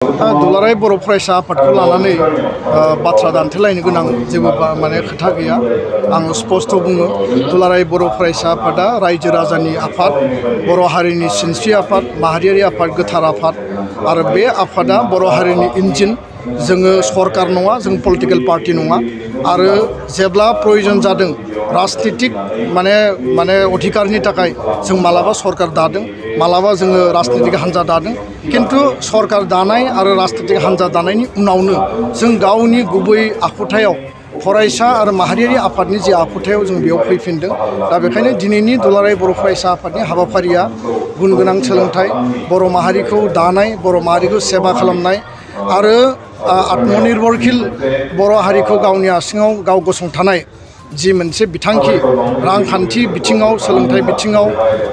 दुलाराय बर' फरायसा आफादखौ लानानै बाथ्रा दान्थेलायनो गोनां जेबो माने खोथा गैया। आं स्पष्ट बुङो, दुलाराय बर' फरायसा आफादा रायजो राजानि आफाद, बर' हारिनि सिनस्रि आफाद, माहारियारि आफाद, गोथार आफाद आरो बे आफादा बर' हारिनि इन्जिन। जोङो सरकार नङा, जों पलिटिकेल पार्टि नङा आरो जेब्ला प्रयोजन जादों राजनितिक माने अधिकारनि थाखाय जों मालाबा सरकार दादों, मालाबा जोङो राजनितिक हान्जा दादों, किन्तु सरकार दानाय आरो राजनितिक हान्जा दानायनि उनावनो जों गावनि गुबै आखुथायाव फरायसा आरो माहारियारि आफादनि जे आखुथायाव जों बेयाव फैफिनदों। दा बेखायनो दिनैनि दुलाराय बर' फरायसा आफादनि हाबाफारिया गुन गोनां सोलोंथाइ, बर' माहारिखौ दानाय, बर' माहारिखौ सेबा खालामनाय आरो आत्मनिर्भरशील बर' हारिखौ गावनि आथिङाव गाव गसंथानाय जि मोनसे बिथांखि रांखान्थि बिथिङाव, सोलोंथाइ बिथिङाव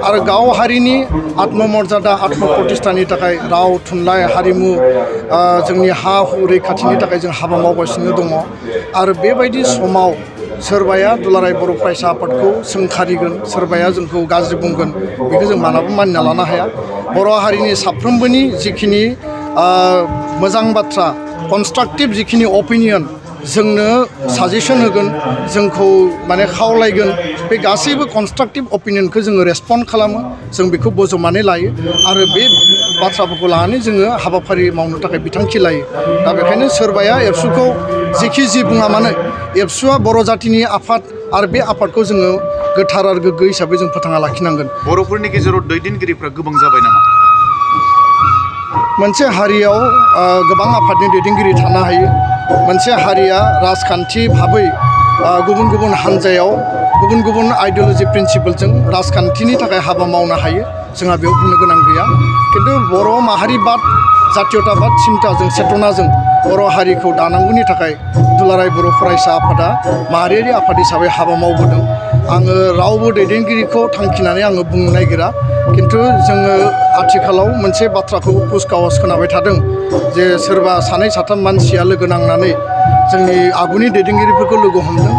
आरो गाव हारिनि आत्ममर्यादा आत्मप्रतिष्ठानि थाखाय राव, थुनलाइ, हारिमु, जोंनि हा हु रैखाथिनि थाखाय जों हाबा मावगासिनो दङ। आरो बेबायदि समाव सोरबाया दुलाराय बर' फरायसा आफादखौ सोंखारिगोन, सोरबाया जोंखौ गाज्रि बुंगोन, बेखौ जों मालाबा मानिना लानो हाया। बर' हारिनि साफ्रोमबोनि जिखिनि मोजां बाथ्रा, कनस्ट्राक्टिभ जिखिनि अपिनियन जोंनो साजेसन होगोन, जोंखौ माने खावलायगोन, बे गासैबो कनस्ट्राक्टिभ अपिनियनखौ जोङो रेसपन्ड खालामो, जों बेखौ बजबनानै लायो आरो बे बाथ्राफोरखौ लानानै जोङो हाबाफारि मावनो थाखाय बिथांखि लायो। दा बेखायनो सोरबाया एबसुखौ जेखि जि बुङा मानो, एबसुआ बर' जातिनि आफाद आरो बे आफादखौ जोङो गोथार आरो गोग्गो हिसाबै जों फोथांना लाखिनांगोन। बर'फोरनि गेजेराव दैदेनगिरिफ्रा गोबां जाबाय नामा? मोनसे हारियाव गोबां आफादनि दैदेनगिरि थानो हायो। मोनसे हारिया राजखान्थि भाबै गुबुन गुबुन हान्जायाव गुबुन गुबुन आइडिय'लजि प्रिन्सिपलजों राजखान्थिनि थाखाय हाबा मावनो हायो, जोंहा बेयाव बुंनो गोनां गैया। खिन्थु बर' माहारिबाद, जातीयताबाद सिन्ताजों, चेतनाजों बर' हारिखौ दानांगौनि थाखाय दुलाराय बर' फरायसा आफादा माहारियारि आफाद हिसाबै हाबा मावबोदों। आङो रावबो दैदेनगिरिखौ थांखिनानै आङो बुंनो नागिरा, खिन्थु जोङो आथिखालाव मोनसे बाथ्राखौ कुचकावाज खोनाबाय थादों जे सोरबा सानै साथाम मानसिया लोगो नांनानै जोंनि आगुनि दैदेनगिरिफोरखौ लोगो हमदों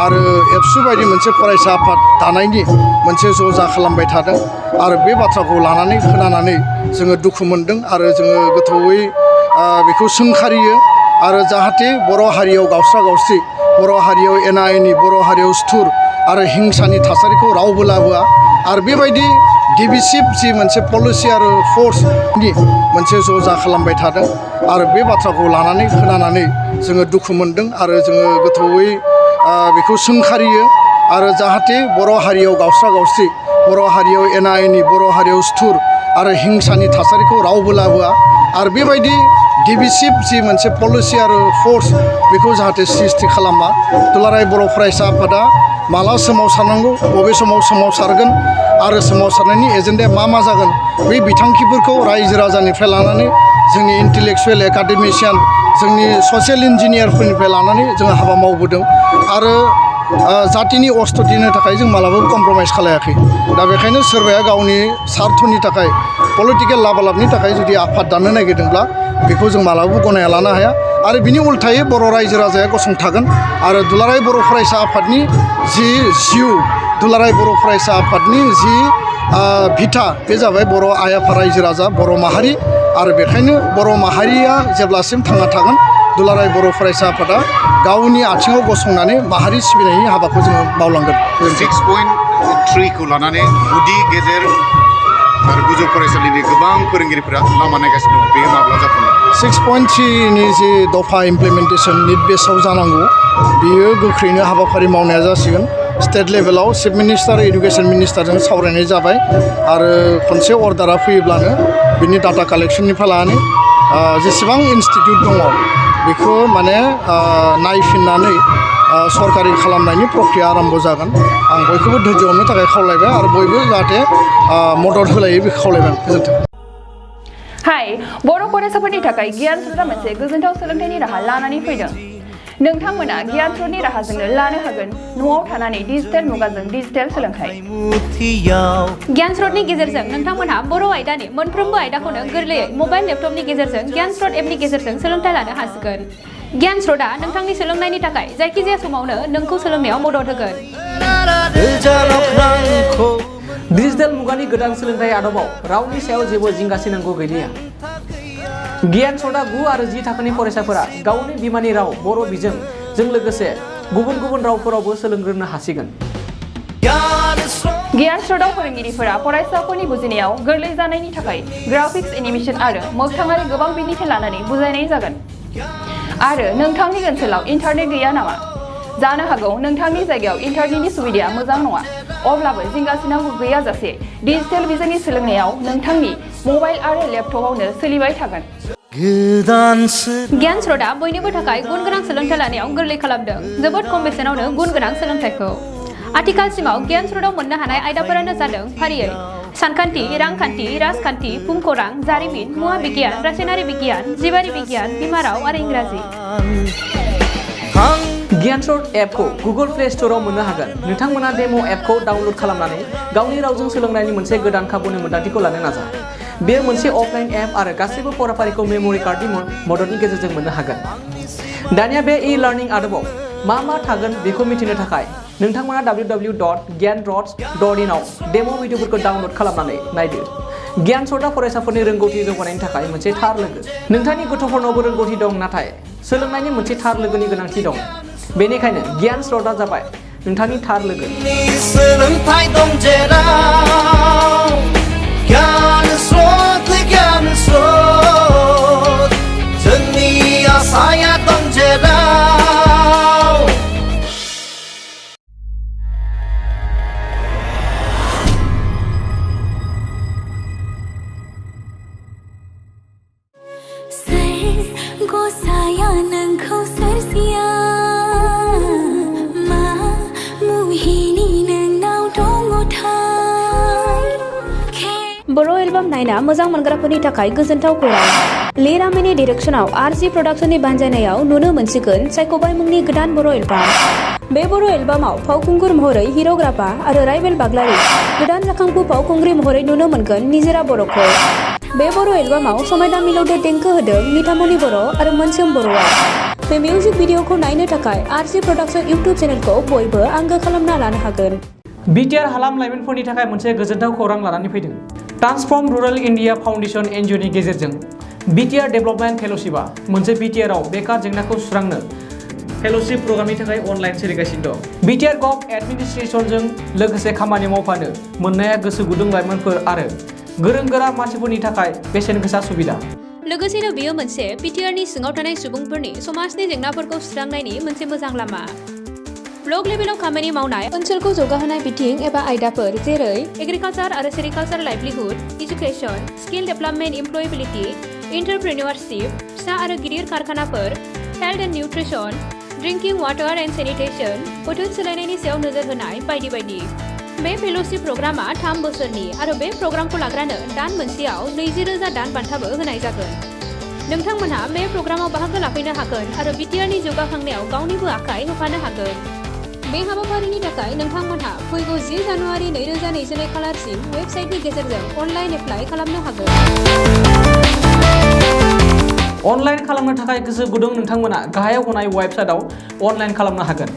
आरो एबसु बायदि मोनसे फरायसा आफाद दानायनि मोनसे जजा खालामबाय थादों। आरो बे बाथ्राखौ लानानै खोनानानै जोङो दुखु मोनदों आरो जोङो गोथौयै बेखौ सोंखारियो आरो जाहाथे बर' हारियाव गावस्रा गावस्रि, बर' हारियाव एना एनि, बर' हारियाव सुथुर आरो हिंसानि थासारिखौ रावबो लाबोआ आरो बेबायदि डिभिसिभ जि मोनसे पलिसि आरो फर्सनि मोनसे जजा खालामबाय थादों। आरो बे बाथ्राखौ लानानै खोनानानै जोङो दुखु मोनदों आरो जोङो गोथौयै बेखौ सोंखारियो आरो जाहाथे बर' हारियाव गावस्रा गावस्रि, बर' हारियाव एना एनि, बर' हारियाव सुथुर आरो हिंसानि थासारिखौ रावबो लाबोआ आरो बेबायदि डिभिसिभ जि मोनसे पलिसि आरो फर्स बेखौ जाहाथे सृष्टि खालामा। दुलाराय बर' फरायसा आफादा माला सोमावसारनांगौ, बबे समाव सोमावसारगोन आरो सोमावसारनायनि एजेन्डाया मा जागोन, बै बिथांखिफोरखौ रायजो राजानिफ्राय लानानै जोंनि इन्टेलेक्सुयेल एकाडेमिसियान, जोंनि ससियेल इन्जिनियारफोरनिफ्राय लानानै जोङो हाबा मावबोदों आरो जातिनि अस्थितिनि थाखाय जों मालाबाबो कमप्रमाइस खालायाखै। दा बेखायनो सोरबाया गावनि सार्थनि थाखाय, पलिटिकेल लाबालाबनि थाखाय जुदि आफाद दानो नागिरदोंब्ला बेखौ जों मालाबाबो गनायना लानो हाया आरो बिनि उल्थायै बर' रायजो राजाया गसंथागोन आरो दुलाराय बर' फरायसा आफादनि जि जिउ, दुलाराय बर' फरायसा आफादनि जि बिथा, बे जाबाय बर' आइ आफा रायजो राजा, बर' माहारि आरो बेखायनो बर' माहारिया जेब्लासिम थांना थागोन दुलाराय बर' फरायसा आफादा गावनि आथिङाव गसंनानै माहारि सिबिनायनि हाबाखौ जोङो मावलांगोन। 6.3 खौ लानानै गुदि गेजेर आरो गोजौ फरायसालिनि गोबां फोरोंगिरिफोरा लामा नायगासिनो दङ, बेयो माब्ला जाफुंगोन? 6.3नि जे दफा इमप्लिमेन्टेसन निट बेसाव जानांगौ, बियो गोख्रैनो हाबाफारि मावनाया जासिगोन। स्टेट लेभेलाव चिफ मिनिस्टार, इडुकेसन मिनिस्टारजों सावरायनाय जाबाय आरो खनसे अर्डारा फैयोब्लानो बिनि डाटा कालेक्सननिफ्राय लानानै जेसेबां इनस्टिटिउट दङ बेखौ माने नायफिननानै सरकारि खालामनायनि प्रक्रिया आरम्भ जागोन। आं बयखौबो धैर्य हमनो थाखाय खावलायबाय आरो बयबो जाहाथे मदद होलायो बेखौ खावलायबाय। गोजोन्थों। हाय, बर' फरायसाफोरनि थाखाय गियान स्रोतआ मोनसे गोजोनथाव सोलोंथाइनि राहा लानानै फैदों। नोंथांमोना गियान स्रोतनि राहाजोंनो लानो हागोन न'आव थानानै डिजिटेल मुगाजों डिजिटेल सोलोंथाइ। गियान स्रोतनि गेजेरजों नोंथांमोनहा बर' आयदानि मोनफ्रोमबो आयदाखौनो गोरलैयै मबाइल लेपटपनि गेजेरजों गियान स्रोत एपनि गेजेरजों सोलोंथाइ लानो हासिगोन। गियान स्रोतआ नोंथांनि सोलोंनायनि थाखाय जायखिजाया समावनो नोंखौ सोलोंनायाव मदद होगोन। डिजिटेल मुगानि गोदान सोलोंथाइ आदबाव रावनि सायाव जेबो जिंगासिनांगौ गैलिया। गियान सदा 9 आरो 10 थाखोनि फरायसाफोरा गावनि बिमानि राव बर' बिजोंजों लोगोसे गुबुन गुबुन रावफोरावबो सोलोंग्रोनो हासिगोन। गियान स्रोताव फोरोंगिरिफोरा फरायसाफोरनि बुजिनायाव गोरलै जानायनि थाखाय ग्राफिक्स एनिमेशन आरो मोगथाङारि गोबां बिदिन्थि लानानै बुजायनाय जागोन। आरो नोंथांनि ओनसोलाव इन्टारनेट गैया नामा? जानो हागौ नोंथांनि जायगायाव इन्टारनेटनि सुबिदाया मोजां नङा। अब्लाबो जिंगासिनांगौ गैयाजासे डिजिटेल बिजोंनि सोलोंनायाव नोंथांनि मबाइल आरो लेपटपआवनो सोलिबाय थागोन। गियान स्रोतआ बयनिबो थाखाय गुन गोनां सोलोंथाइ लानायाव गोरलै खालामदों। जोबोद खम बेसेनावनो गुन गोनां सोलोंथाइखौ। आथिखालसिमाव गियान स्रोतआव मोननो हानाय आयदाफोरानो जादों फारियै सानखान्थि, रांखान्थि, राजखान्थि, भुमखौरां, जारिमिन, मुवा बिगियान, रासायनारि बिगियान, जिबारि बिगियान, बिमा राव आरो इंराजि। गियान स्रोत एपखौ गुगल प्ले स्ट'रआव मोननो हागोन। नोंथांमोना डेम' एपखौ डाउनल'ड खालामनानै गावनि रावजों सोलोंनायनि मोनसे गोदान खाबुनि मोन्दांथिखौ लानो नाजा। बेयो मोनसे अफलाइन एप आरो गासैबो फराफारिखौ मेम'रि कार्डनि मददनि गेजेरजों मोननो हागोन। दानिया बे ई-लार्निं आदबाव मा थागोन बेखौ मिथिनो थाखाय नोंथांमोना www.gyanrots.in आव डेम' भिडिअफोरखौ डाउनल'ड खालामनानै नायदो। गियान स्रोतआ फरायसाफोरनि रोंगौथि जौगानायनि थाखाय मोनसे थार लोगो। नोंथांनि गथ'फोरनावबो रोंगौथि दं, नाथाय सोलोंनायनि मोनसे थार लोगोनि गोनांथि दं। बेनिखायनो गियान स्रोतआ जाबाय नोंथांनि थार लोगो। बर' एलबाम नायना मोजां मोनग्राफोरनि थाखाय गोजोनथाव खौरां। लिरामिनि डिरेक्शनाव आरजि प्रडाक्शननि बानजायनायाव नुनो मोनसिगोन सायख'बाय मुंनि गोदान बर' एलबाम। बे बर' एलबामाव फावखुंगुर महरै हिर'ग्राफा आरो राइबेल बाग्लारि, गोदान जाखांफु फावखुंग्रि महरै नुनो मोनगोन निजोरा बर'खौ। बे बर' एलबामाव समायना मिलौदो देंखो होदों निथामनि बर' आरो मोनसोम बर'आ। बे मिउजिक भिडिअखौ नायनो थाखाय आरजि प्रडाक्शन इउटुब चेनेलखौ बयबो आंगो खालामना लानो हागोन। बिटिआर हालाम लाइमोनफोरनि थाखाय मोनसे गोजोनथाव खौरां लानानै फैदों। ट्रान्सफर्म रुरेल इन्डिया फाउन्डेशन एनजिअनि गेजेरजों बिटिआर डेभेलपमेन्ट फेल'शिपआ मोनसे बिटिआरआव बेकार जेंनाखौ सुस्रांनो फेल'शिप प्रग्रामनि थाखाय अनलाइन सोलिगासिनो दं। बिटिआर गभ एडमिनिस्ट्रेशनजों लोगोसे खामानि मावफानो मोननाया गोसो गुदुं लाइमोनफोर आरो गोरों गोरा मानसिफोरनि थाखाय बेसेन गोसा सुबिदा। लोगोसेनो बेयो मोनसे बिटिआरनि सिङाव थानाय सुबुंफोरनि समाजनि जेंनाफोरखौ सुस्रांनायनि मोनसे मोजां लामा। ब्लक लेभेलाव खामानि मावनाय ओनसोलखौ जौगाहोनाय बिथिं एबा आयदाफोर जेरै एग्रिकालचार आरो sericulture livelihood, education, skill development, employability, entrepreneurship, फिसा आरो गिदिर कारखानाफोर, health and nutrition, drinking water and sanitation, बोथोर सोलायनायनि सायाव नोजोर होनाय बायदि बायदि। बे फेल'शिप प्रग्रामा 3 बोसोरनि आरो बे प्रग्रामखौ लाग्रानो दान मोनसेयाव 20,000 दान बान्थाबो होनाय जागोन। नोंथांमोनहा बे प्रग्रामाव बाहागो लाफैनो हागोन आरो बिटिआरनि जौगाखांनायाव गावनिबो आखाइ होफानो हागोन। बे हाबाफारिनि थाखाय नोंथांमोनहा फैगौ 10 जानुवारि 2022 खालारसिम वेबसाइटनि गेजेरजों अनलाइन एप्लाइ खालामनो हागोन। अनलाइन खालामनो थाखाय गोसो गुदुं नोंथांमोना गाहायाव होनाय वेबसाइटआव अनलाइन खालामनो हागोन।